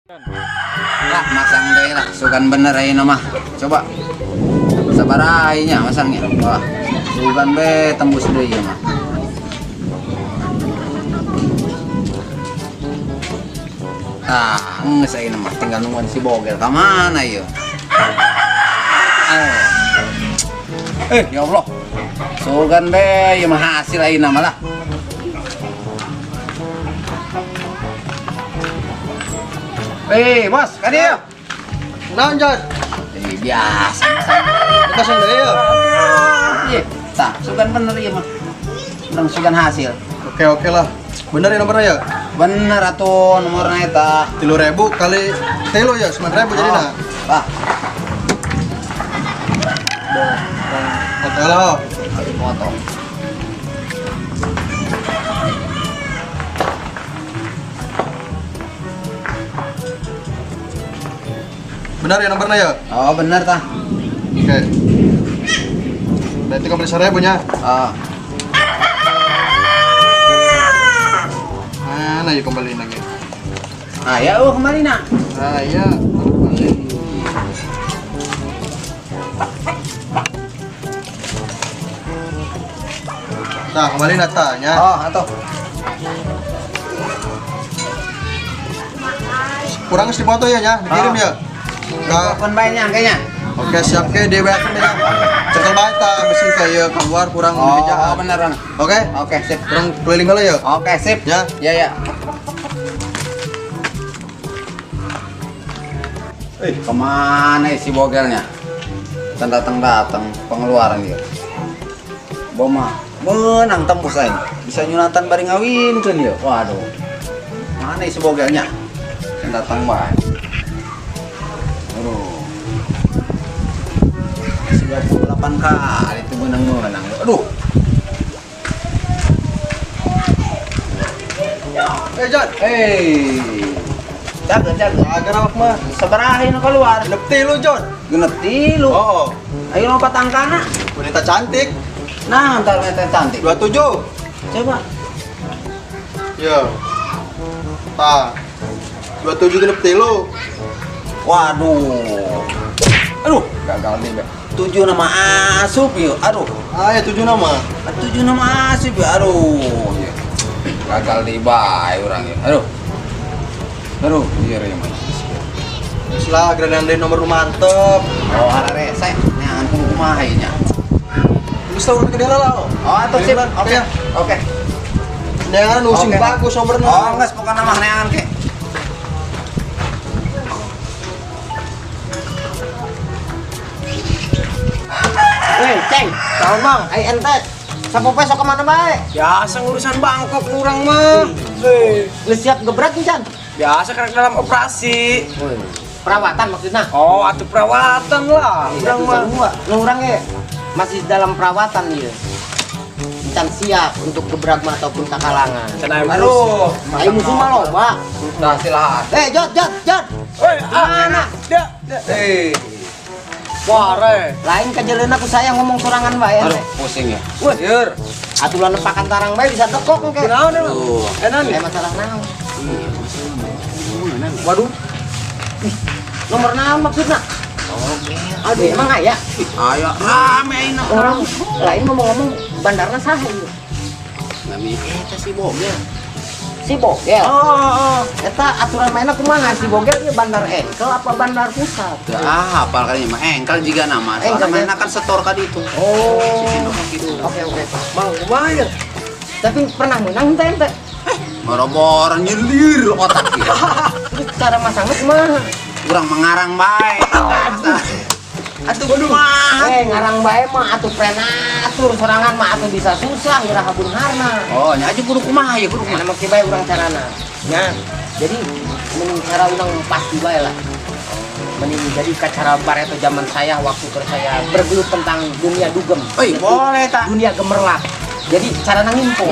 Lah masang deh lah, sugan bener ayeuna mah. Coba. Sabaraha nya masangnya. Wah, sugan be tembus deui ieu mah. Ah, geus ayeuna mah tinggal nungguan si Bogel ka mana ieu? Ya Allah. Sugan be ieu mah hasil ayeuna mah lah. Bos, ka dieu. Naon, Jon? Biasa. Pasang deui ya. Iya, tah, sugan bener ieu mah. Menang sugan hasil. Oke, oke lah. Bener ya nomornya ya? Bener atuh nomorna eta. 3.000 kali telu ya, 9.000 jadi nah. Tah. Oke lah. Foto. Benar ya nomornya ya? Oh, bener tah. Oke. Berarti kembali 1.000 nya. Ah. Mana ya kembali lagi? Ah, ya kembali nak. Ah, iya. Nah, kembali natanya. Oh, atuh. Kurang si foto ya, nya, dikirim ya. Kapan bayarnya kayaknya? Oke, siap ke di WA ya. Cekel bae ta bisi kayak keluar kurang Oh, bener bener. Oke? Oke, sip. Kurang keliling heula ya. Oke, sip. Ya. Ya, ya. Kemana si bogelnya? Can datang-datang pengeluaran dia. Boma menang tembus aing. Bisa nyunatan bari ngawinkeun dia. Waduh. Mana si bogelnya? Can datang bae. Aduh. 98 kali itu menang-menang. Aduh. Jon. Jaga, jaga. Agar awak mah. Sabaraha nu keluar? Genep tilu, Jon. Genep tilu. Oh. Ayo lompat angkana. Wanita cantik. Nah, antar wanita cantik. 27. Coba. Ya. Tah. 27 genep tilu. Waduh. Aduh, gagal nih, Be. 7 nama asup yuk. Aduh. Ah, ya 7 nama. 7 nama asup ya. Aduh. Gagal di bae urang ya. Aduh. Aduh, iya ya mah. Geus lah, gerandan deui nomor nu mantep. Oh, arare saya neangan kudu kumaha ieu nya. Geus tau urang gede lah. Oh, atuh sip. Oke. Oke. Neangan nu sing bagus nomorna. Oh, geus pokona mah neangan ke. Weh, Ceng. Tahun, Bang. Ai ente. Sapopoe sok kemana bae? Biasa ngurusan Bangkok urang mah. Geus siap gebrak encan? Biasa karena dalam operasi. Perawatan maksudnya? Oh, atuh perawatan lah. Urang mah. Nu urang ge masih dalam perawatan ieu. Encan siap untuk gebrak mah ataupun kakalangan. Aduh, ayo musuh mah loba. Dah silahan. Jot, jot, jot. Woi, mana? Wah, re. Lain kajeleuna ku saya ngomong sorangan bae. Aduh, pusing ya. Wah, atuh lah nepakan tarang bae bisa tekok engke. Kunaon emang? Enak nih. Masalah naon? Iya, masalah. Waduh. Ih, nomor naon maksudna? Oh, Aduh, emang aya? Aya rame ayeuna. Orang lain ngomong-ngomong bandarna saha ieu? Nami eta si Bogel. Si Bogel. Oh, oh. Eta aturan mainna kumaha si Bogel ieu bandar engkel apa bandar pusat? Teu hafal kali mah engkel jiga nama. Soalna mainna kan setor ka ditu. Oh. Si Cino mah gitu. Oke, oke. Mang kumaha ya? Tapi pernah menang teh ente? Boro-boro nyelir otak ieu. Terus cara masangnya kumaha? Urang mengarang bae. Atuh kumaha? Ngarang bae mah atuh prenatur sorangan mah atuh bisa susah iraha beungharna. Oh, nya aja kudu kumaha ya kudu kumaha. Nah, make bae urang carana. Nya. Jadi mending cara urang pasti bae lah. Mending jadi kacara bareto zaman saya waktu keur saya bergelut tentang dunia dugem. Oi, boleh ta. Dunia gemerlap. Jadi carana ngimpo.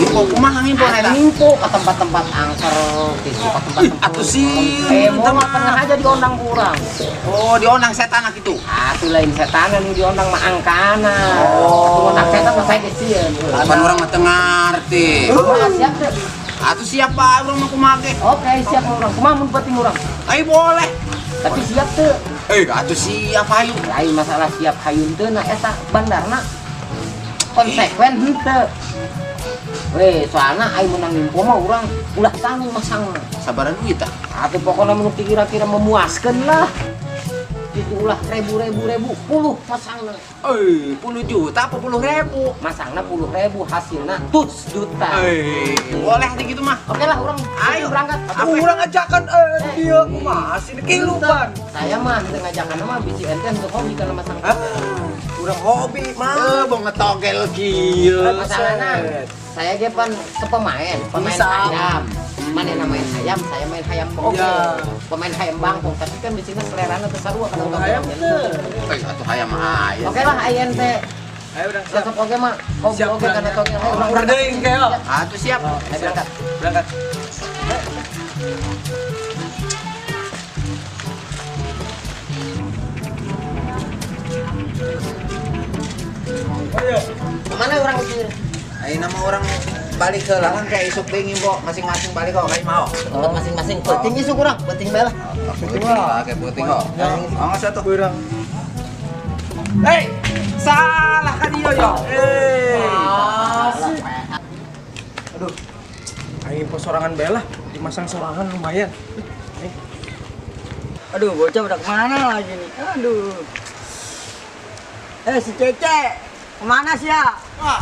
Ngimpo kumaha ngimpo eta? Ngimpo ke tempat-tempat angker, gitu, ke tempat-tempat. Atuh sih, mau pernah aja diondang ku urang. Oh, diondang setan gitu. Atuh lain setan anu diondang mah angkana. Oh. Atuh otak setan mah saya sieun. Pan urang mah teu ngarti. Kumaha siap teh? Atuh siap bae urang mah kumaha ge. Oke, siap urang. Kumaha mun penting urang? Ayo boleh. Tapi siap teu? Atuh siap hayu. Lain masalah siap hayu teu na eta bandarna konsekuen henteu. Weh, soalna aing menang info mah urang ulah tanggung masangna. Sabaran duit tah. Atuh pokona mun kira-kira memuaskeun lah. Itu ulah ribu-ribu-ribu puluh masangna. 10 juta apa 10.000? Masangna 10.000 hasilna tus juta. Boleh nih gitu mah. Oke lah urang ayo berangkat. Urang ajakan dia kumaha sih kilupan. Saya mah teu ngajakan mah bisi ente untuk hobi kana masang. Urang hobi mah. Bong ngetogel kieu. Masalahna saya ge pan sepemain, pemain ayam. Mana main ayam, saya main ayam oke. Pemain ayam bangkong, tapi kan di sini selerana teu sarua kana ayam teu. Atuh hayam ayam. Oke lah ayen teh. Ayo urang siap. Resep oge mah. Hobi oge kana togel. Urang deui engke yo. Atuh siap. Ayo berangkat. Berangkat. Kemana orang sih? Ayo nama orang balik ke lah kayak isuk deui ngimbo masing-masing balik kok kayak mau. Tempat masing-masing penting isuk urang, penting bae lah. Penting lah kayak penting kok. Awas atuh urang. Hei, salah kan iyo yo. Aduh. Aing info sorangan bae lah, dimasang sorangan lumayan. Aduh, bocah udah kemana lagi nih? Aduh. Si Cece, kemana sih ya? Wah,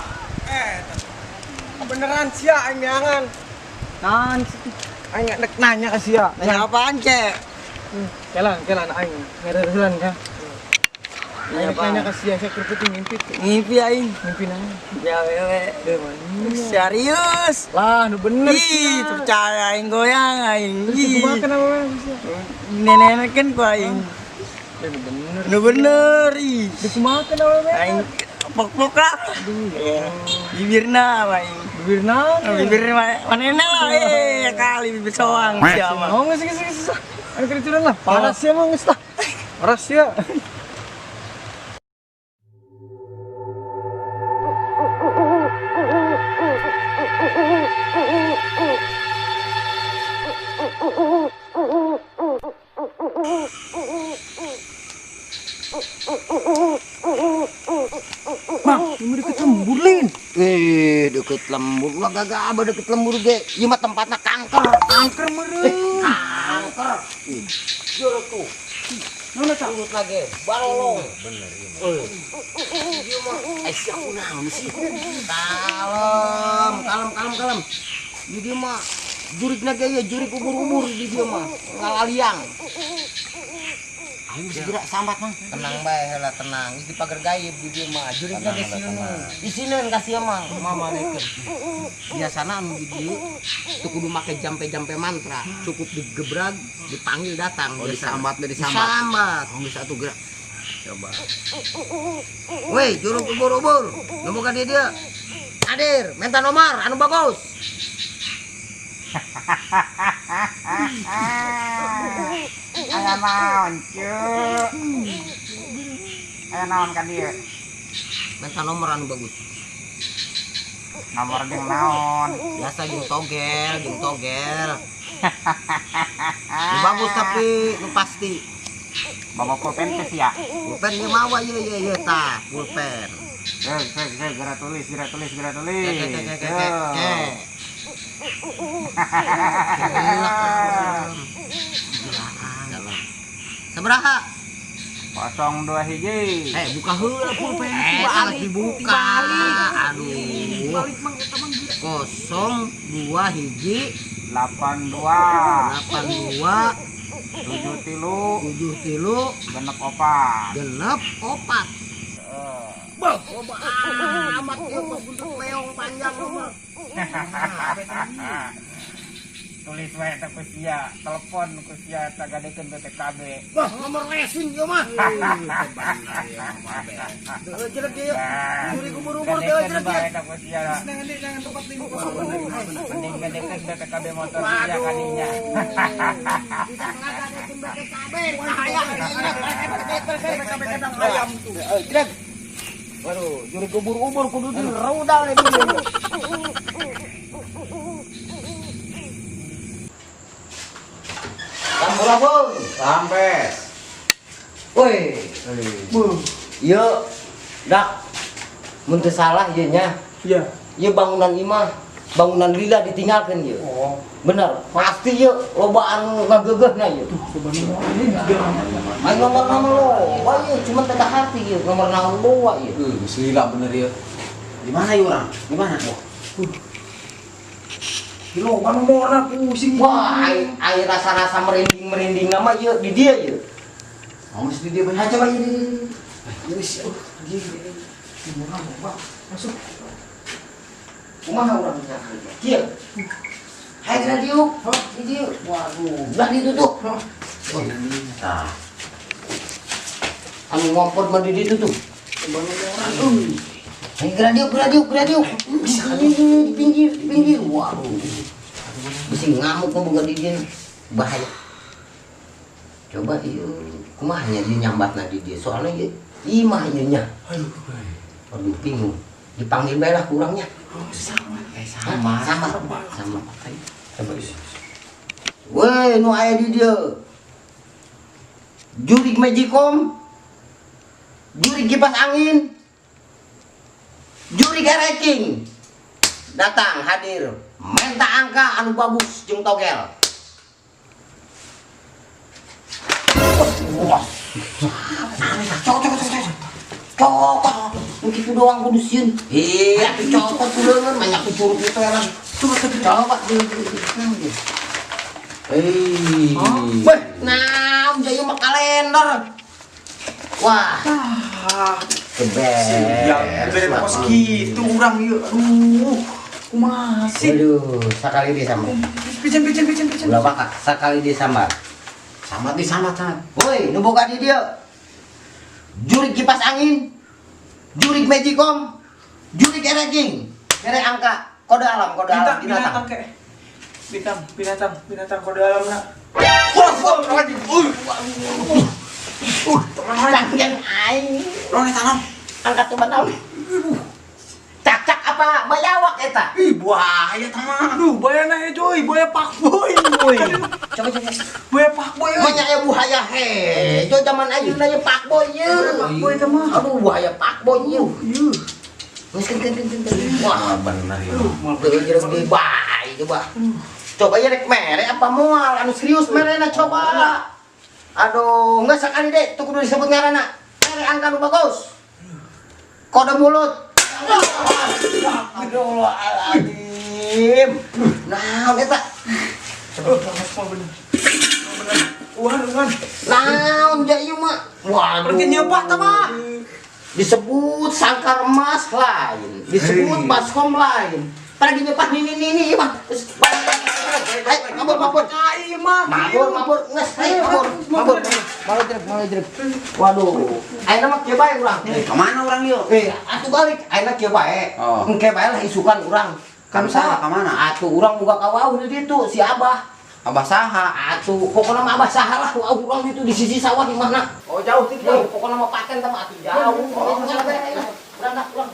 beneran sih ya, aing neangan. Naon? Aing nek nanya ke sia. Nanya apaan, Cek? Kelan, aing ngererelan ka. Aing nanya ke sia, saya kerupuk ngimpi. Ngimpi aing. Ngimpi nanya. Ya wewe. Serius? Lah, nu bener. Ih, percaya aing goyang aing. Kumaha kenapa sia? Nenek kan ku aing. Nu bener. Nu bener ih. Kumaha kenapa aing pok-pok lah. Bibirna aing. Bibir naon? Bibir manena lah, kali bibir soang sia mah. Oh, geus geus geus. Ayo kericuran lah. Panas sia mah geus lah. Panas sia. Mang, ini deket lembur lin. Deket lembur lah gagah abah deket lembur ge. Ieu mah tempatna kanker. Kanker meureun. Kanker. Jorok tuh. Naon eta? Urut lagi, balolong. Bener ieu mah. Ieu mah sia kunaon sih? Kalem, kalem, kalem, kalem. Di dieu mah jurigna ge ieu jurig ubur-ubur di dieu mah. Ngalaliang. Ayo segera sambat mang. Tenang bae heula tenang. Geus dipager gaib di dieu mah. Jurigna ge sieun. Isineun ka sia mah. Mama manekeun. Biasana anu di dieu teu kudu make jampe-jampe mantra. Cukup digebrag, dipanggil datang. Oh, disambat deh disambat. Disambat. Oh, geus atuh gerak. Coba. Weh, jurug ubur-ubur. Nu boga di dieu. Hadir, minta nomor anu bagus. Aya naon, Cuk? Aya naon ka dieu? Minta nomor anu bagus. Nomor jeung naon? Biasa jeung togel, jeung togel. Nu bagus tapi nu pasti. Bawa pulpen teh sia. Pulpen ieu mawa ieu ieu ieu tah, pulpen. Geus, geus, geus, geura tulis, geura tulis, geura tulis. Ke ke ke ke ke. Sabaraha? 02 hiji. Buka heula pulpen. Salah dibuka. Aduh. 02 hiji 82 82 73 73 64 64. Bah, loba amat ieu mah buntut leong panjang mah. Tulis wae eta ku sia, telepon ku sia eta gadekeun BPKB. Wah, nomor lesin ieu mah. Heuh jelek ieu. Curi ubur-ubur teh jelek ieu. Eta ku sia. Jangan tempat lima. Mending gadekeun BPKB motor sia kadinya. Bisa ngagadekeun BPKB, bahaya. Ayam tuh. Jelek. Waduh, juri ubur-ubur kudu dirudal ieu. Sampurasun. Rampes. Woi. Ieu dak mun teu salah ieu nya. Iya. Ieu bangunan imah, bangunan lila ditinggalkeun ieu. Oh. Bener, pasti ieu loba anu ngageugeuhna ieu. Aing nomor nama loba ieu, cuman teu kaharti ieu nomor naon loba ieu. Geus lila bener ieu. Di mana ieu urang? Di mana? Loba nomorna pusing. Wah, aing rasa-rasa merinding-merinding nama ieu di dieu ieu. Mau di dieu Ha coba ieu di dieu. Geus, di nomorna loba. Masuk. Kumaha urang nya? Kieu. Hai radio, di dieu. Waduh, belah ditu tuh. Tah. Anu ngompor mah di ditu tuh. Hai radio, radio, radio. Di pinggir, di pinggir. Waduh. Bisi ngamuk mah boga di dieu. Bahaya. Coba ieu kumaha nya di nyambatna di dieu. Soalnya ieu imah ieu nya. Aduh. Aduh bingung. Dipanggil bae lah kurangnya. Sama. Sama. Sama. Sama. Coba. Woi, nu aya di dieu. Jurig Magicom. Jurig kipas angin. Jurig ereking. Datang hadir. Minta angka anu bagus jeung togel. Wah. Cok cok cok cok. Cokot. Begitu doang kudu sieun. Atuh cokot ku leungeun banyak ku curug itu heran. Coba Coba. Hei. Weh, nah, jaya mah kalender. Wah, Ah, keberes. ya, bere kos kitu urang ieu. Aduh. Kumaha sih? Aduh, sakali dia sama. Pijen pijen pijen pijen. Ulah baka, sakali dia sama. Sama di sama sama. Woi, nu boga di dieu. Jurig kipas angin, jurig magicom, jurig ereking. Bere angka, kode alam, kode alam Binatang, binatang. binatang kek. Binatang, binatang, binatang kode alam nak. Wah, wah, Cangkeng aing. Rone tanam. Angkat coba naon. Cacak apa bayawak eta? Ih, buaya tama. Aduh, buaya na coy, buaya pak boy. Woi. Coba coba. Buaya pak boy. euy. Banyak ya buaya he. Coy zaman ayeuna ye pak boy ye. Pak boy teh mah. Aduh buaya pak boy ye. Ieu. Geus kan kan kan kan. Wah, bener ya. Teu jeruk deui bae coba. Coba ya rek mere apa moal anu serius merena coba. Aduh, enggak sekali deh, tuh kudu disebut ngaranna. Mere angka nu bagus. Kode mulut. Astagfirullahaladzim. Naon eta? Coba bener. Bener. Uan, uan. Naon ja ieu mah? Waduh. Berarti nyepak tah mah. Disebut sangkar emas lain, disebut baskom lain. Pada nyepak nini nini ieu mah. Terus Hai, mabur mabur. Ai mah. Mabur mabur geus, hai mabur. Mabur. Malu jeruk, malu jeruk. Waduh. Ayeuna mah kieu bae urang. Kemana orang yuk? Atuh balik. Ayeuna kieu bae. Oh. Engke bae lah isukan urang. Kan saha ka mana? Atuh urang boga kawauh di ditu si Abah. Abah saha? Atuh pokona mah Abah saha lah wauh urang ditu di sisi sawah di mana. Oh, jauh sih Wah, pokona mah paten teh mah atuh jauh. Oh, urang urang.